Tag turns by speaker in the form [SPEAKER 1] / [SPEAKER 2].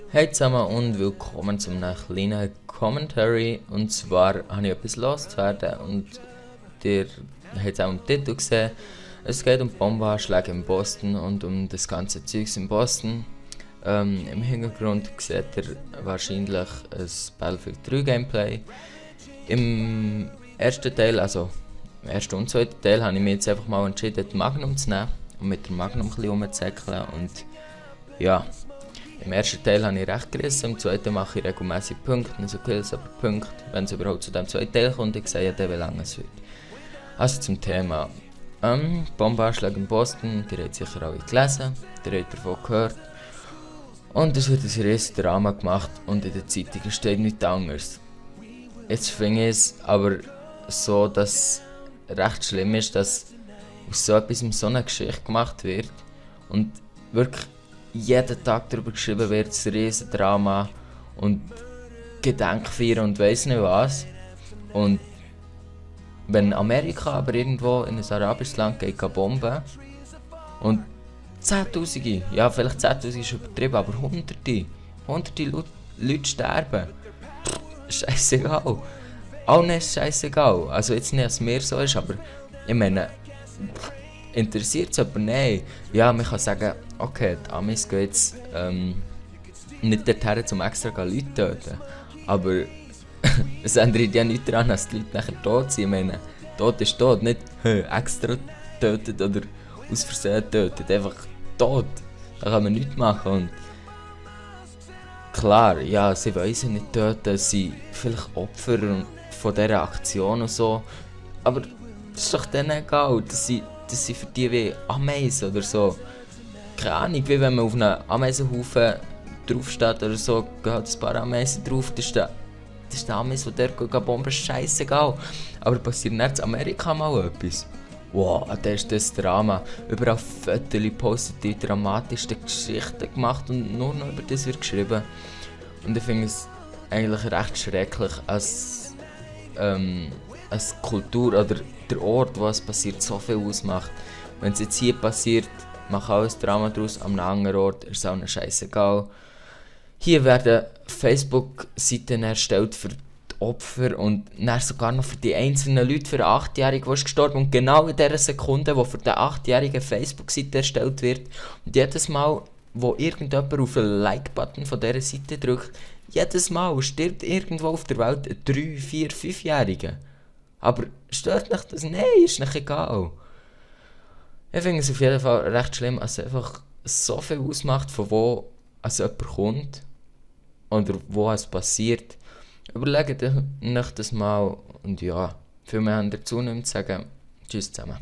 [SPEAKER 1] Hey zusammen und willkommen zum kleinen Commentary. Und zwar habe ich etwas loszuwerden und ihr habt es auch im Titel gesehen. Es geht um Bombenanschläge in Boston und um das ganze Zeugs in Boston. Im Hintergrund seht ihr wahrscheinlich ein Battlefield 3 Gameplay. Im ersten Teil, also im ersten und zweiten Teil, habe ich mich jetzt einfach mal entschieden, die Magnum zu nehmen und mit dem Magnum ein bisschen rumzuzäckeln. Und ja, im ersten Teil habe ich recht gerissen, im zweiten mache ich regelmäßig Punkte, nicht so Kills, aber Punkte, wenn es überhaupt zu dem zweiten Teil kommt. Ich sehe ja, wie lange es wird. Also zum Thema Bombenanschlag in Boston, ihr habt sicher alle gelesen, ihr habt davon gehört. Und es wird ein riesiges Drama gemacht und in der Zeitung steht nichts anderes. Jetzt finde ich es aber so, dass es recht schlimm ist, dass aus so etwas so eine Geschichte gemacht wird und wirklich jeden Tag darüber geschrieben wird, das riesige Drama und Gedenkfeiern und weiss nicht was. Und wenn Amerika aber irgendwo in ein arabisches Land geht bomben und Zehntausende, ja vielleicht 10.000 ist übertrieben, aber hunderte Leute sterben. Scheißegal. Allen ist scheißegal. Also jetzt nicht, dass es mir so ist, aber ich meine, interessiert es aber nein. Ja, man kann sagen, okay, die Amis gehen jetzt nicht dorthin, um extra Leute zu töten. Aber es ändert ja nichts daran, dass die Leute nachher tot sind. Ich meine, tot ist tot, nicht extra tötet oder aus Versehen tötet. Einfach tot. Da kann man nichts machen. Und klar, ja, sie wollen sie nicht töten, sie sind vielleicht Opfer von dieser Aktion und so. Aber das ist doch denen egal, dass sie für die wie Ameisen oder so. Keine Ahnung, wie wenn man auf einem Ameisenhaufen draufsteht oder so, gehen halt ein paar Ameisen drauf, das ist der Ameisen, der dort bomben, scheißegal. Aber passiert nicht in Amerika mal etwas? Wow, da ist das Drama. Überall Fotos postet, die dramatischsten Geschichten gemacht und nur noch über das wird geschrieben. Und ich finde es eigentlich recht schrecklich, als Kultur oder der Ort, wo es passiert, so viel ausmacht. Wenn es jetzt hier passiert, macht alles Drama daraus, an einem anderen Ort ist es auch nicht scheißegal. Hier werden Facebook-Seiten erstellt für die Opfer und dann sogar noch für die einzelnen Leute, für den 8-Jährigen, der ist gestorben. Und genau in der Sekunde, wo für den 8-Jährigen Facebook-Seite erstellt wird, und jedes Mal, wo irgendjemand auf den Like-Button von dieser Seite drückt, jedes Mal stirbt irgendwo auf der Welt ein 3-, 4-, 5-Jähriger. Aber stört mich das? Nein, ist nicht egal. Ich finde es auf jeden Fall recht schlimm, dass es einfach so viel ausmacht, von wo jemand kommt oder wo es passiert. Überlegt euch das mal und ja, viel mehr dazu nicht zu sagen. Tschüss zusammen.